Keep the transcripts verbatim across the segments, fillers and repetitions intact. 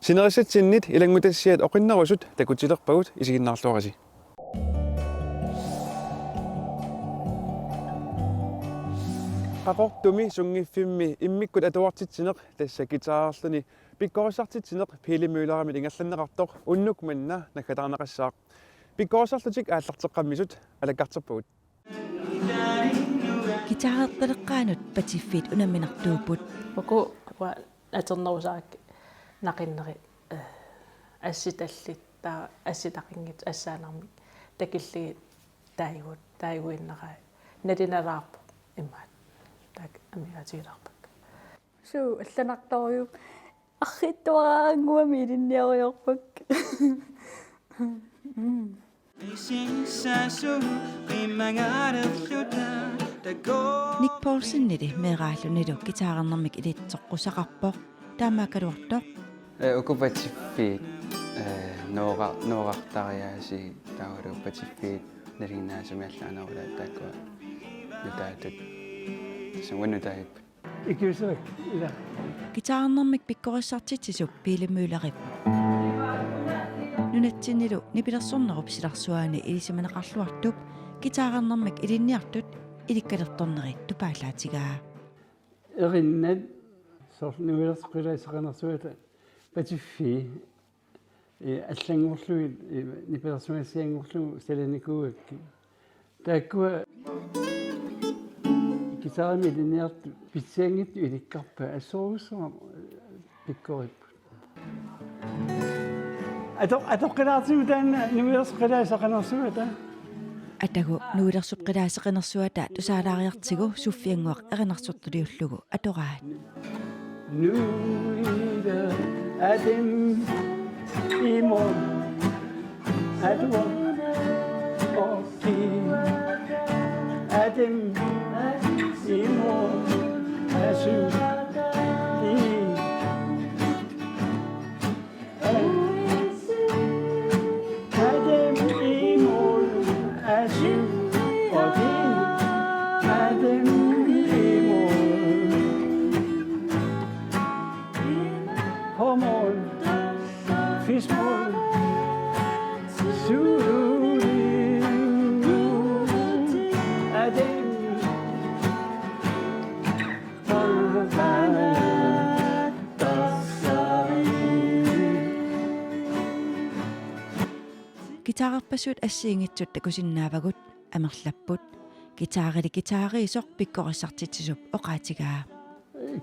Sinerissatsinnit ilanngutassiat oqinnerusut takutilerpagut, isiginnaarluarisi. Qaqortumi sunngiffimmi immikkut atuartitsineq, tassa guitarerluni pikkorissartitsineq Pele Møllerimit ingerlanneqartoq unnuk manna naggataarneqassaaq. Pikkorissarlutik aallarteqqammisut alakkarterpagut. Guitarertaleqqaanut patiffiit unamminartuupput. Uku uanga atornerusarakkit naqinneri, eh, assitallit, taava assitaqanngitsut assaannarmik takillugit taaguut, taaguinnarai. Nalinalaarpoq imaat. Taakku amigaatigilaarpakka. Suu, allanartorujuuvoq. Arriitsuaraannguamik ilinniarujoorpakka. Mm. Nick Poulsenili meeraallunilu guitarernermik ilitsoqqussaqarpoq, taamaakkaluartoq. Eh, uku patiffiit, eh, noora-, noorartariaasiit taavalu patiffiit nalinginnaasumik allaanerulaat taakkua nutaatut. Tassa uanga nutaagipput. Ikiussavakka, ila. Guitarernermik pikkorissartitsisup Pele Møllerip nunatsinnilu nipilersornerup silarsuaani ilisimaneqarluartup guitarernermik ilinniartut ilikkalertorneri tupaallaatigaa. Erinnat soorlu niuersoqqilaasaqanersuata patiffii, eh, allanngorlugit, eh, nipilersugassianngorlugu salinikuugakkit. Taakkua guitarimi ilinniartut pitsianngitsut ilikkarpaat, assorujussuaq, eh, pikkoripput. Ato-, atoqqilaartigu taanna niuersoqqilaasaqanersuata. Atagu niuersoqqilaasaqanersuata tusaalaariartigu Suffiannguaq erinarsortuliullugu atoraat. Nuida atim imo atua oki atim imo asu i. Guitarerpassuit assigiinngitsut takusinnaavagut, amerlapput. Guitarili guitariisoq pikkorissartitsisup oqaatigaa.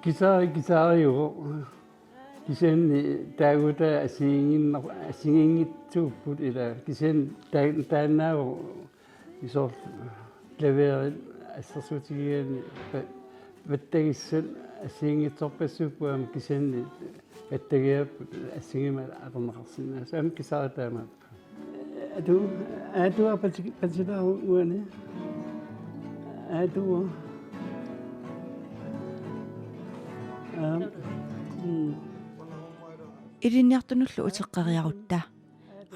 Guitari guitariuvoq. Kisianni taaguutaa assigiinnginnar-, assigiinngitsuupput ila. Kisianni taa-, taannaavoq soorlu klaverit assersuutigigaanni pa-, pattagissat assigiinngitsorpassuupput aamma kisianni pattagigaat assigiimmik atorneqarsinnaasut aamma guitari taamaappoq. Atu-, atua pati-, patilaaruk uani. Atua. Aam. Mm. Ilinniartunullu uteqqeriarutta.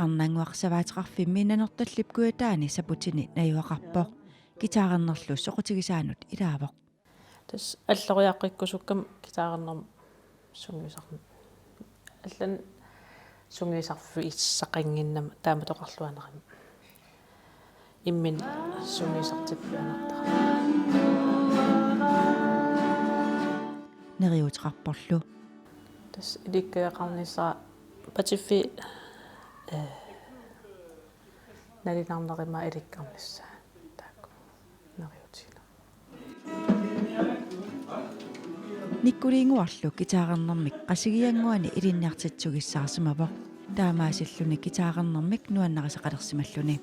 Arnannguaq savaateqarfimmi Nanortallip Kujataani saputini najugaqarpoq. Guitarernerlu soqutigisaanut ilaavoq. Tassa alloriaqqikkusukkama guitarernermik sungiusar-, allanut sungiusarfissaqannginnama taamatoqarluanerama imminut sungiusartippiaannartara. Neriuuteqarporlu. Tassa ilikkagaqarnissara patiffiit, eh, nalinarnerima ilikkarnissaa. Taakku neriuutigineq. Nikkuliinnguarlu guitarernermik Qasigiannguani ilinniartitsisugissaarsimavoq. Taamaasilluni guitarernermik nuannarisaqalersimalluni.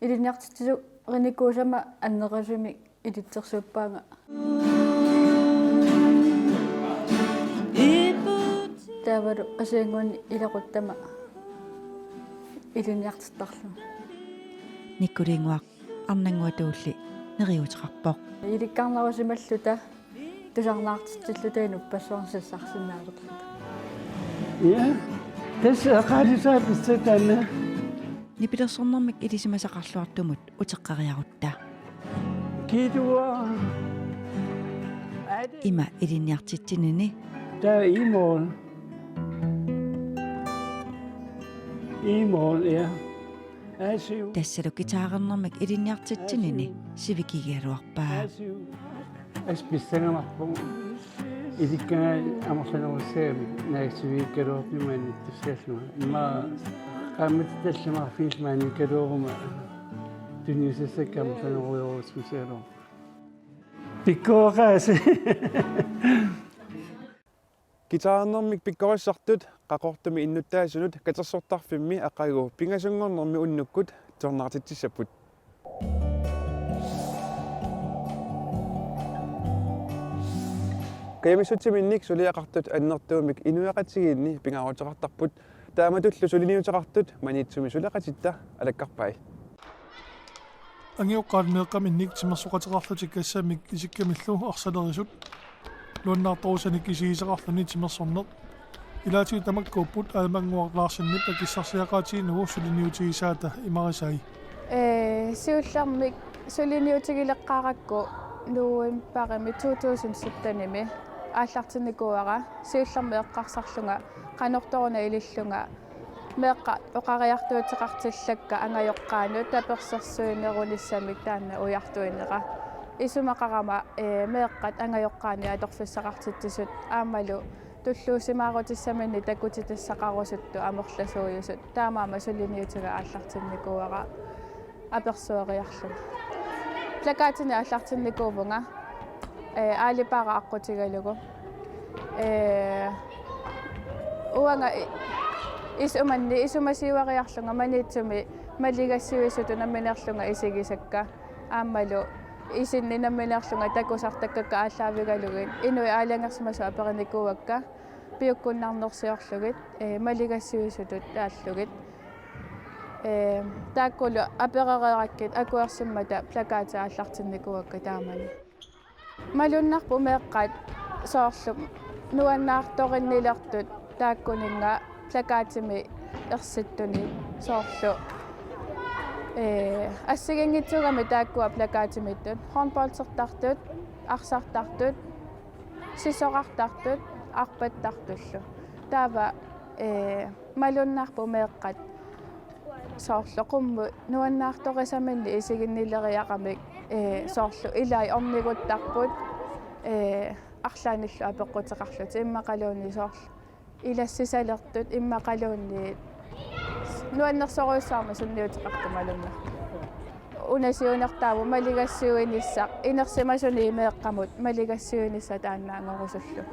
Ilinniartitsisurinikuusama annerusumik ilitsersuuppaanga. Taavalu Qasigiannguani ilaquttama ilinniartittarlunga. Nikkuliinnguaq Arnannguatuulli neriuuteqarpoq. Ilikkarnerusimalluta tusarnaartitsilluta inuppassuarnut sassarsinnaalerluta. Ja, tassa eqaalisaa pissaq taanna. Nipilersornermik ilisimasaqarluartumut uteqqeriarutta. Kiitua. Ima ilinniartitsinini. Taava imo. I mål, ja. Aasiu. Tassalu guitarernermik ilinniartitsinini sivikigigaluarpaa. Aasiu. Aspissangamarpung. Ilikkaga amerlanerussagami naak sivikkaluartumik maaniittussaallunga. Immaqa qaammatit tallimaarfiit maaniikkaluaruma tunniussassakka amerlanerujorujussuussagaluarput. Pikkoreqaasi. Guitarernermik pikkorissartut Qaqortumi innuttaasunut katersortarfimmi aqagu pingasunngornermi unnukkut tusarnaartitsissapput. Kajumissutsiminnik suliaqartut annertuumik inuiaqatigiinni pingaaruteqartarput, taamatullu suliniuteqartut Maniitsumi suleqatitta alakkarpai. Angajoqqaat meeqqaminnik timersoqateqarlutik kassamik isikkamillu arsalerisut nuannaartorusanik isigisaqarluni timersorneq. Ilaatigut tamakkuupput Aamannguaq Larsenip akissarsiaqaatiginerup suliniutigisaata imarisai. Ee, siullermik suliniutigileqqaarakku novembarimi to tusind syttenimi aallartinnikuuara, siullermik eqqarsarlunga qanortoruna ilillunga meeqqat oqariartuuteqartillakka angajoqqaanut tapersersuinerunissamik taanna ujartuinera. Isumaqarama, ee, meeqqat angajoqqaanit atorfissaqartitsisut aammalu tulluusimaarutissaminnik takutitassaqarusuttut amerlasuujusut. Taamaammat suliniutiga aallartinnikuuara apersueriarlunga. Plakatinik aallartinnikuuvunga, ee, aalipaara aqqutigalugu. Ee, uanga i-, isumanni, isumasiuariarlunga Maniitsumi maligassiuisutut nammineerlunga isigisakka. Aammalu isinni nammineerlunga takusartakkakka aallaavigalugit. Inuit aalajangersimasut aperinikuuakka piukkunnarnersiorlugit, ee, maligassiuisutut taallugit. Ee, taakkulu aperereerakkit akuersimmata plakatit aallartinnikuuakka taamani. Malunnarpoq meeqqat soorlu nuannaartorinnilertut taakkuninnga plakatimi ersittunik soorlu. Ee, assigiinngitsuugamik taakkua plakatimiittut: håndboldertartut, arsartartut, sisorartartut, arpattartullu. Taava, ee, malunnarpoq meeqqat soorlu qummut nuannaartorisaminnik isiginnileriaramik, ee, soorlu ilai orniguttarput, ee, arlaannillu apeqquteqarlutik immaqaluunniit soorlu ilassisalertut immaqaluunniit nuannersorujussuarmik sunniuteqartut malunnartut. Una siunertaavoq maligassiuinissaq, inersimasunik meeqqamut maligassiuinissaq taannaanngorusullugu.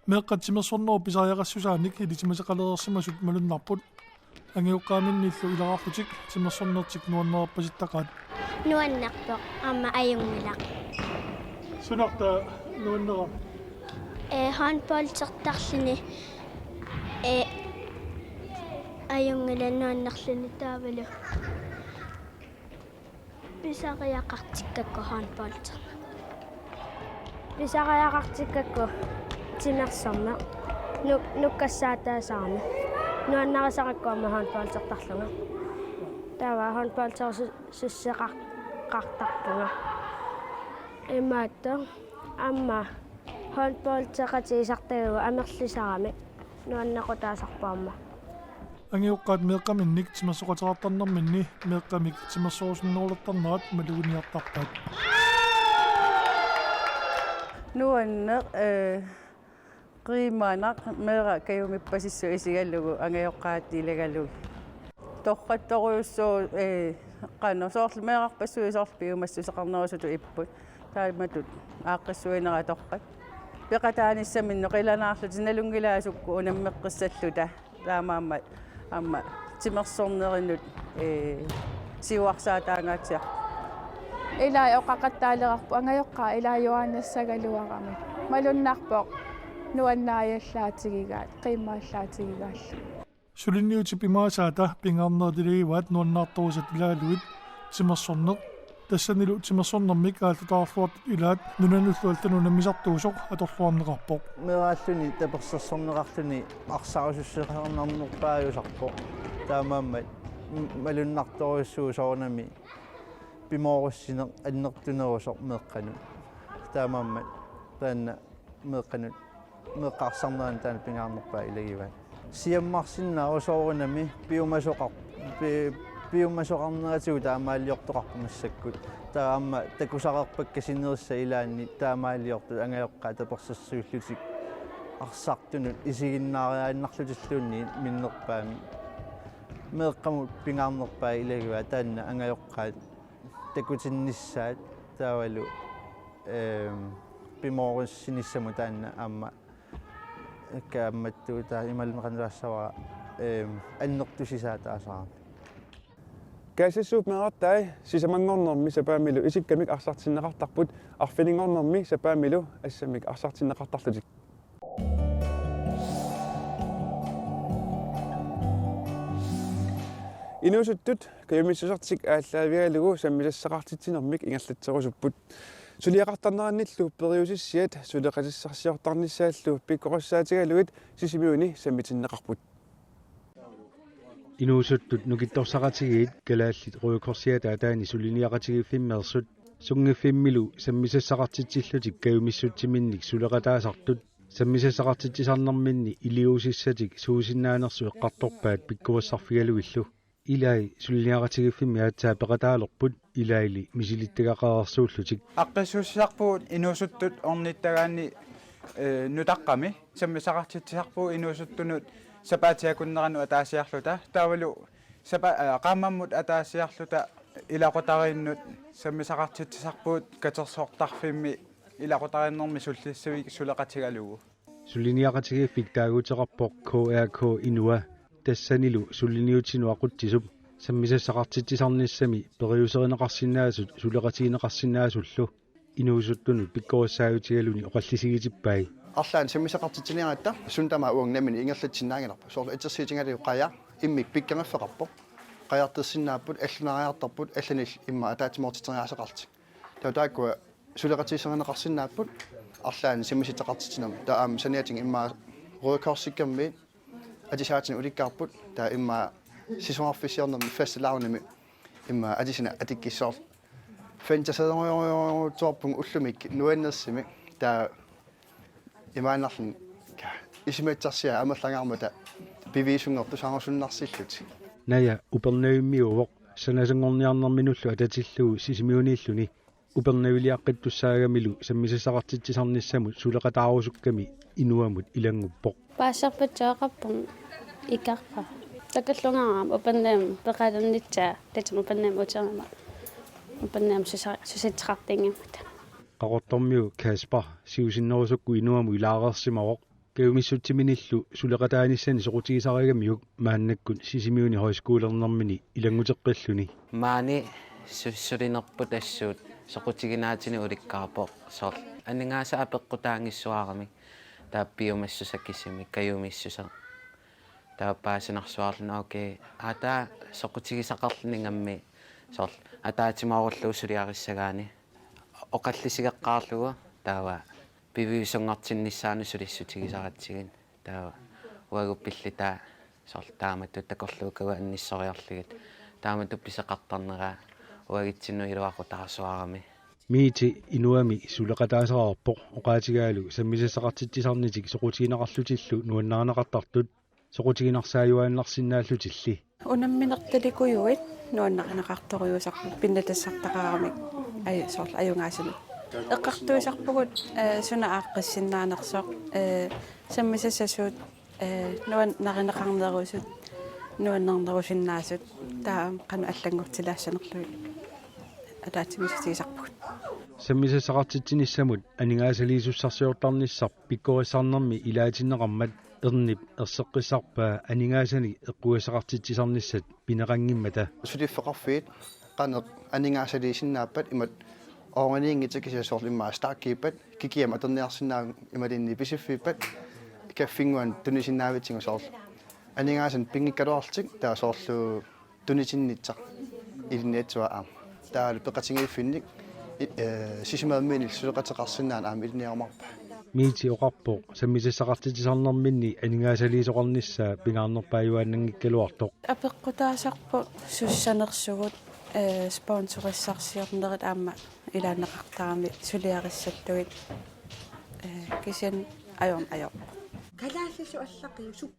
Meeqqat timersornerup pisariaqassusaanik ilisimasaqalereersimasut malunnarput. Angajoqqaaminnillu ilaqarlutik timersornertik nuannerpasittaqaat. Nuannerpoq, aamma ajunngilaq. Sunartaa nuannerami? Ee, håndboldertarluni, ee, ajunngilaq nuannerluni taavalu pisariaqartikkakku håndbolderneq. Pisariaqartikkakku timersorneq. Nu-, nukkassaataasarami. Nuannarisarakku aamma håndboldertarlunga. Taava håndboldersu-, susseqar-, qartarpunga. Imaattoq aamma håndboldeqatigisartagut amerlisaramik. Nuannequtaasarpoq aamma. Angajoqqaat meeqqaminnik timersoqateqartarnerminni meeqqamik timersorusunnerulertarnerat maluginiartarpaat. Nuanneq, ee, qiimanaq meeraq kajumippasissut isigalugu angajoqqaat ilagalugit. Torrattorujussuuvoq, ee, qanoq soorlu meerarpassuit soorlu piumassuseqarnerusutut ipput. Taamatut aaqqissuinerat torrak. Peqataanissaminnut qilanaarlutik nalunngilaat sukkut unammeqqissalluta. Taamaammat aamma timersornerinut, ee, siuarsaataangaatsiarpoq. Ilai oqaqattaalerarput angajoqqaat ilaajuaannassagaluaramik. Malunnarpoq nuannaajallaatigigaat, qiimmaallaatigigaat. Suliniutip imaasaata pingaarnerit ilagivaat nuannaartorisat ilaagalugit timersorneq, Tassanilu timersornermik aallutaarluartut ilaat nunanullu allanut unammisartuusoq atorluarneqarpoq. Meeraalluni tapersersorneqarluni arsaarusussuseqarnarnerpaajusorpoq. Taamaammat malunnartorujussuuvoq soorunami pimoorussineq annertunerusoq meeqqanut. Taamaammat taanna meeqqanut meeqqat arsarneranni taanna pingaarnerpaat ilagivaat. Siammarsinnaavoq soorunami piumasoqar- pi- piumasoqarneratigut taamaaliortoqarpoq massakkut. Taava aamma takusaqarpakka sinerissap ilaanni taamaaliortut angajoqqaat tapersersuillutik arsartunut isiginnaariaannarlutilluunniit minnerpaamik. Meeqqamut pingaarnerpaat ilagivaat taanna angajoqqaat takutinnissaat taavalu ehm pimoorussinissamut taanna aamma kaammattuutaa imaluunniit qanoq taassavara ehm annertusisaataasarami. Kaasassuup meerartai sisamanngornermi sapaammilu isikkamik arsartinneqartarput arfininngornermi sapaammilu assammik arsartinneqartarlutik. Inuusuttut kajumissusertik aallaavigalugu sammisassaqartitsinermik ingerlatserusupput. Suliaqartarnerannillu periusissiat suleqatissarsiortarnissaallu pikkorissaatigalugit Sisimiuni sammitinneqarput. Inuusuttut nukittorsaqatigiit Kalaallit Røde Korsiata ataani suliniaqatigiiffimmeersut sunngiffimmilu sammisassaqartitsillutik kajumissutsiminnik suleqataasartut sammisassaqartitsisarnerminni iliuusissatik suusinnaanersut eqqartorpaat pikkorissarfigalugillu. Ilai suliniaqatigiiffimmi aatsaat peqataalerput ilaili misilittagaqareersuullutik. Aaqqissuussisarpugut inuusuttut ornittagaanni eh, nutaqqami sammisaqartitsisarpugut inuusuttunut sapaatip akunneranut ataasiarluta taavalu sapa- eh, qaammammut ataasiarluta ilaqutariinnut sammisaqartitsisarpugut katersortarfimmi ilaqutariinnermi sullissivik suleqatigalugu. Suliniaqatigiiffik taaguuteqarpoq K R K Inua tassanilu suliniutinut aqutsisup sammisassaqartitsisarnissami periuserineqarsinnaasut suleqatigineqarsinnaasullu inuusuttunut pikkorissaajutigaluni oqallisigitippai. Arlaannik sammisaqartitsiniaratta suut tamaasa uanga nammineq ingerlatsisinnaanngilarput. Soorlu assersuutigalugu qaja immikkut pikkorissaarfeqarpoq. Qajartersinnaapput, allunaariartarput, allanillu immaqa ataatsimoortitseriaaseqarlutik. Taava taakkua suleqatigisarineqarsinnaapput arlaannik sammisassaqartitsinermi. Taava aamma saniatigut immaqa Røde Korsikkammiit atisaatinik ulikkaarput, taava immaqa sisorarfissiornermi fastelavnimi immaqa atisineq atukkissooq. Fantaseerujussuarpunga ullumikkut nuannersumik, taava imaannarluni isumassarsiaq amerlangaarmata piviusunngortussaarusunnarsillutik. Naja Upernavimmiuuvoq sanasanngorniarnerminullu atatillugu Sisimiuniilluni. Upernaviliaqqittussaagamilu sammisassaqartitsisarnissamut suleqataarusukkami Inuamut ilannguppoq. Paasisarpassuaqarpunga ikarpa. Takallungaarama Upernavimmi peqalannissaa, tassami Upernavimmi uterama. Upernavimmi susa- susassaqartinngimmata. Qaqortormiu Kasper siusinnerusukkut Inuamut ilaareersimavoq. Kajumissutsiminillu suleqataanissani soqutigisarigamiuk maannakkut Sisimiuni højskolernermini ilannguteqqilluni. Maani su- sulinerput assut soqutiginaatinik ulikkaarpoq, soorlu aningaasat apeqqutaanngissuaramik, taava piumassuseq kisimi kajumissuseq. Taava paasinarsuarluni okay, aataa soqutigisaqarluni ingammik soorlu ataatsimoorullugu suliarissagaanni oqallisigeqqaarlugu taava piviusunngortinnissaanut sulissutigisaratsigit, taava uagut pilluta soorlu taamatut takorluukkagut annissoriarlugit taamatut pisoqartarnera uagutsinnut iluaqutaarsuarami. Miiti Inuami suleqataasereerpoq oqaatigaalu sammisassaqartitsisarnitik soqutigineqarlutillu nuannarineqartartut soqutiginarsaajunnaarsinnaallutilli. Unamminertalikujuit nuannarineqartorujussuusarput pinnatassartaqaramik, aj- soorlu ajugaasunut. Eqqartuisarpugut eh, suna aaqqissinnaanersoq, eh, sammisassasuut eh, nuannarineqarnerusut, nuannernerusinnaasut, taava qanoq allanngortilaassanerlugit ataatsimiissutisarpugut. Sammisassaqartitsinissamut aningaasaliisussarsiortarnissaq pikkorissarnermi ilaatinneqarmat Ernip erseqqissarpaa aningaasanik eqqugassaqartitsisarnissat pineqanngimmata. Suliffeqarfiit qanoq aningaasaliisinnaappat imatut ooraniinngitsoq, kisianni soorlu immaqa starkiippat kikiamik atorniarsinnaagut imaluunniit pisiffiippat kaffinnguanik tunisinnaavitsinga, soorlu aningaasanik pinngikkaluarlutik taava soorlu tunisinnissaq ilinniassavaa aamma. Taavalu peqatigiiffinnik i-, eh, Sisimiunilu suleqateqarsinnaaneq aamma ilinniarumaarpaa. Miiti oqarpoq sammisassaqartitsisarnerminni aningaasaliisoqarnissaa pingaarnerpaajuaannanngikkaluartoq. Apeqqutaasarpoq sussanersugut, eh, sponsorissarsiornerit aamma ilaanneqartarami suliarissattugit, eh, kisianni ajorn ajor.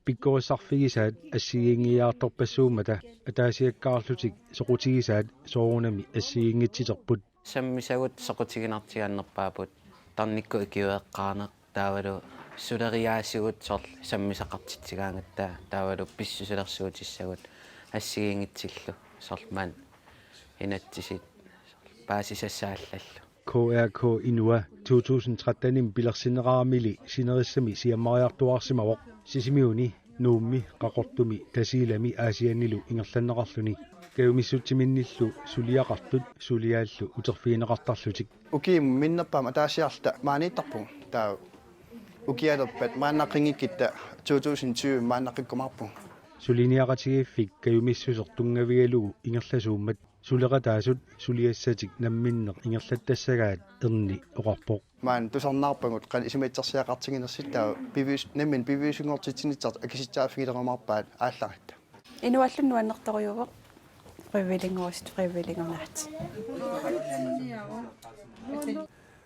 Pikkorissarfigisaat assigiinngiiaartorpassuummata ataasiakkaarlutik soqutigisaat soorunami assigiinngitsiterput. Sammisagut soqutiginartigaannerpaapput, tarnikkut ikiueqqaarneq taavalu suleriaasigut soorlu sammisaqartitsigaangatta taavalu pissusilersuutissagut assigiinngitsillu soorlu maani inatsisit soorlu paasisassaallallu. K R K Inua to tusind tretten-imi pilersinneqaramili sinerissami siammariartuaarsimavoq Sisimiuni, Nuummi, Qaqortumi, Tasiilami Aasiannilu ingerlanneqarluni. Kajumissutsiminiillu suliaqartut suliaallu uterfigineqartarlutik. Ukiumut minnerpaamik ataasiarluta maaniittarpugut. Taava ukialerpat maannaqqinngikkitta to tusind tyve maannaqqikkumaarpugut. Suliniaqatigiiffik kajumissuseq tunngavigalugu ingerlasuummat suleqataasut suliassatik namminneq ingerlattassagaat Erni oqarpoq. Maani tusarnaarpagut qanoq isumaqatigiissuteqartiginersoq, taava pivius-, nammineq piviusunngortitsinissaq akisitsaaffigilerumaarpaat aallaratta. Inuallu nuannertorujuuvoq, frivillinnguusoq frivillinnguunaat.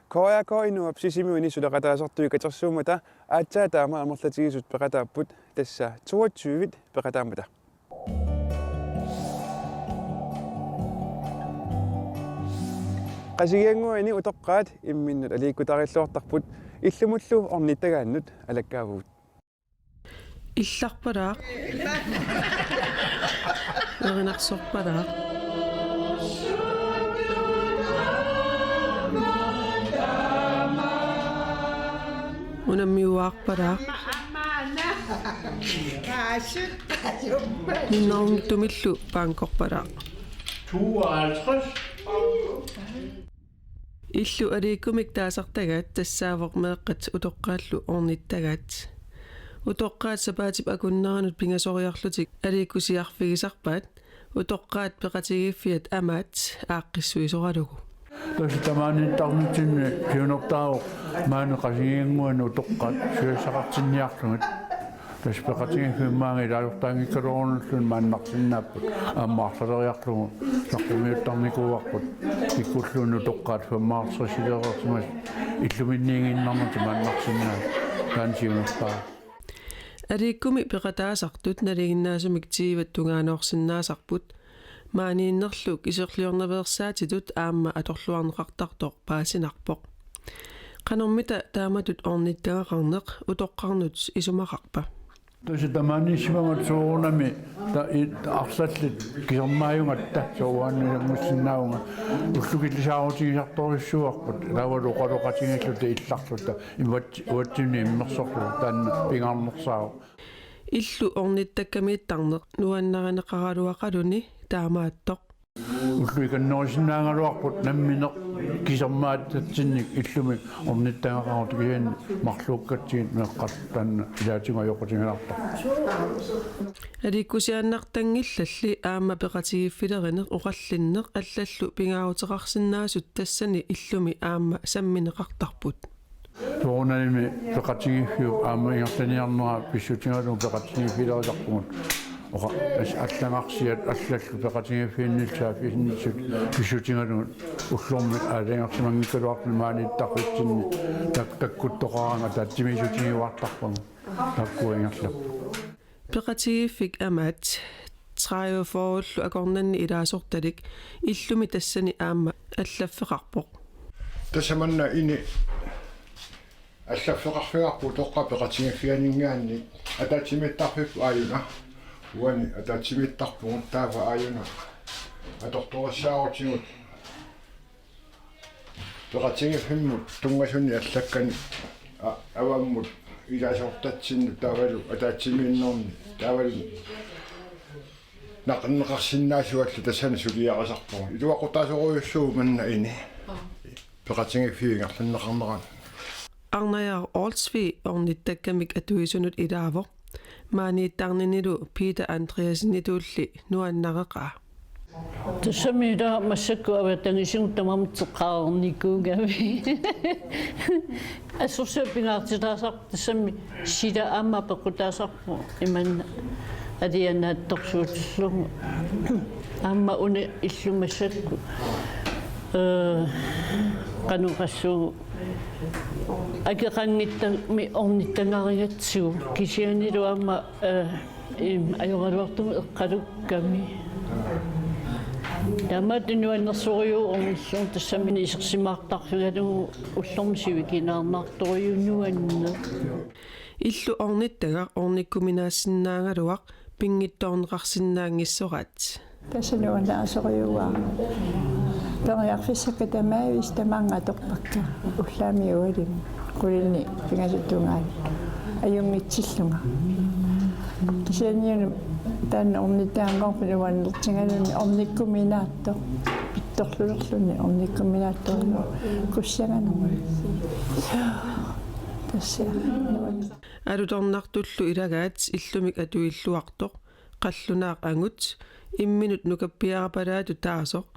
K R K Inuap Sisimiuni suleqataasartui katersuummata aatsaat taama amerlatigisut peqataapput, tassa toogtyvit peqataammata. Qasigiannguani utoqqaat imminnut aliikkutarilluartarput, illumullu ornittagaannut alakkaavugut. Illarpalaaq. Erinarsorpalaaq. Unammiuaarpalaaq. Minnerunngitsumillu paankorpalaaq. Illu aliikkumik taasartagaat tassaavoq meeqqat utoqqaallu ornittagaat. Utoqqaat sapaatip akunneranut pingasoriarlutik aliikkusiarfigisarpaat, utoqqaat peqatigiiffiat amaat aaqqissuisoralugu. Tassa tamaaniittarnitsinni siunertaavoq maani Qasigiannguani utoqqaat suliassaqartinniarlugit. Tassa peqatigiiffimmanga ilaasortaanngikkaluarunulluunniit maannarsinnaapput, aamma arlaleriarlugu saqqummiuttarnikuuarput, kikkulluunniit utoqqaat femoghalvtredsileereersimasut illuminniiginnarnatik maannarsinnaasut, taanna siunertaa. Aliikkumi peqataasartut nalinginnaasumik tyvet tungaanoorsinnaasarput. Maaniinnerlu kiserliornaveersaatitut aamma atorluarneqartartoq paasinarpoq. Qanormita taamatut ornittagaqarneq utoqqarnut isumaqarpa? Tassa tamaaniissimamat soorunami ta-, i-, arlallit kisermaajugatta soorunami ilanngussinnaavugut, ullukillisaarutigisartorujussuuarput, taavalu oqaloqatigiilluta illarluta, imat-, uatsinnut immersorluta, taanna pingaarnersaavoq. Illu ornittakkamiittarneq nuannarineqaraluaqaluni taamaattoq. Ullut ikannerusinnaagaluarput nammineq kisermaatatsinnik illumi ornittagaqarutta, kisianni marluukkatsigit meeqqat taanna ilaatigut ajoqutigilaartarput. Aliikkusiaannartanngillalli aamma peqatigiiffilerineq oqallinneq allallu pingaaruteqarsinnaasut tassani illumi aamma sammineqartarput. Soorunalimi peqatigiiffiup aamma ingerlaniarnera pissutigalugu peqatigiiffilerisarpugut. Oqa-, as-, allagarsiat allallu peqatigiiffiinnillu saaffiginnissat pissutigalugu ullormut aalajangersimanngikkaluartut maaniittarfitsinni tak-, takkuttoqaraangat ataatsimiissutigiuartarpagut. Taakku ingerlapput. Peqatigiiffik amaat tredive-fyrrellu akornanni ilaasortalik illumi tassani aamma allaffeqarpoq. Tassa manna ini allaffeqarfigaarput utoqqaat peqatigiiffianinngaanniit, ataatsimiittarfipput aajuna. Uani ataatsimiittarpugut, taava aajuna atortorissaarutigut peqatigiiffimmut tunngasunik allakkani, a-, avammut ilaasortatsinnut taavalu ataatsimiinnerni taavalu naqinneqarsinnaasuallu tassani suliarisarpugut. Iluaqutaasorujussuuvoq manna ini peqatigiiffiup ingerlanneqarnerani. Arnajaaq Olsvig ornittakkamik atuisunut ilaavoq. Maaniittarninilu Peter Andreassenitulli nuannareqaa. Tassami ila massakkut avatangiisinut tamarmik teqqaarnikuugami. Assorsuaq pingaartitaasarpoq, tassami sila aamma peqqutaasarpoq imanna alianaatsorsuutillugu. Aamma una illu massakkut, ee, qanoq oqassuunga, akeqanngitsumik ornittagarigatsigu, kisiannilu aamma, ee, im, ajoraluartumik eqqalukkami. Taamaattumik nuannersorujussuuvoq ornillugu, tassami isersimaartarfigalugu ullormut sivikinaarnartorujussuuvoq nuanneq. Illu ornittagaq ornikkuminaassinnaagaluaq pinngitsoorneqarsinnaanngissoraat. Tassa nuannaarsorujussuuara. Periarfissakka tamaavisa tamaanga atorpakka. Ullaami ualimi. Qulinni pingasut tungaanni. Ajunngitsillunga. Kisianniuna taanna ornittagaqarpoq nuannertigaluni ornikkuminaatsoq. Pitsorlulerluni ornikkuminaatsoq. Kussanganani. Tassa. Alutornartullu ilagaat illumik atuilluartoq, qallunaaq angut, imminut nukappiarapalaatut taasoq,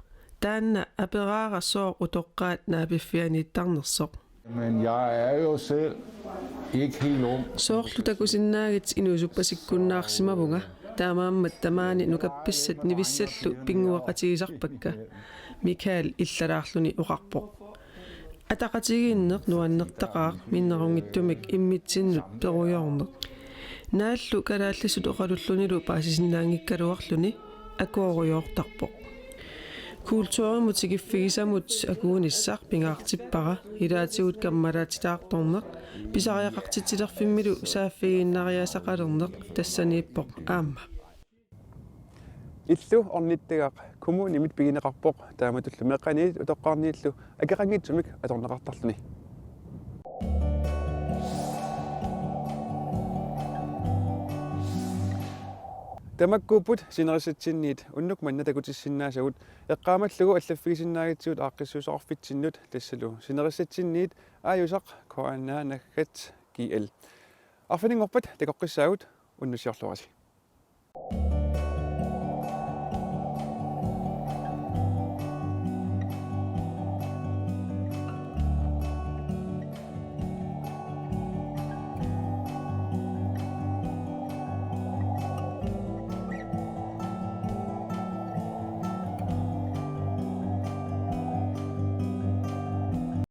taanna aperaara sooq utoqqaat naapiffianiittarnersoq. Men jeg er jo selv ikke helt ung. Soorlu takusinnaagit inuusuppasikkunnaarsimavunga, taamaammat tamaani nukappissat nivissallu pinnguaqatigisarpakka, Michael illalaarluni oqarpoq. Ataqatigiinneq nuannertaqaaq minnerunngitsumik immitsinnut perujoorneq. Naallu kalaallisut oqalullunilu paasisinnaanngikkaluarluni akuerujoortarpoq. Kulturimut tikiffigisamut akuunissaq pingaartippara, ilaatigut kammalaatitaartorneq, pisariaqartitsilerfimmilu saaffigiinnariaasaqalerneq tassaniippoq aamma. Illu ornittagaq kommunimit pigineqarpoq, taamatullu meeqqaniit utoqqaarniillu akeqanngitsumik atorneqartarluni. Tamakkuupput sinerissatsinniit unnuk manna takutissinnaasagut, eqqaamallugu allaffigisinnaagatsigut aaqqissuussuseqarfitsinnut tassalu sinerissatsinniit aajusaq K N R naggat G L. Arfininngorpat takoqqissaagut, unnussiorluarisi.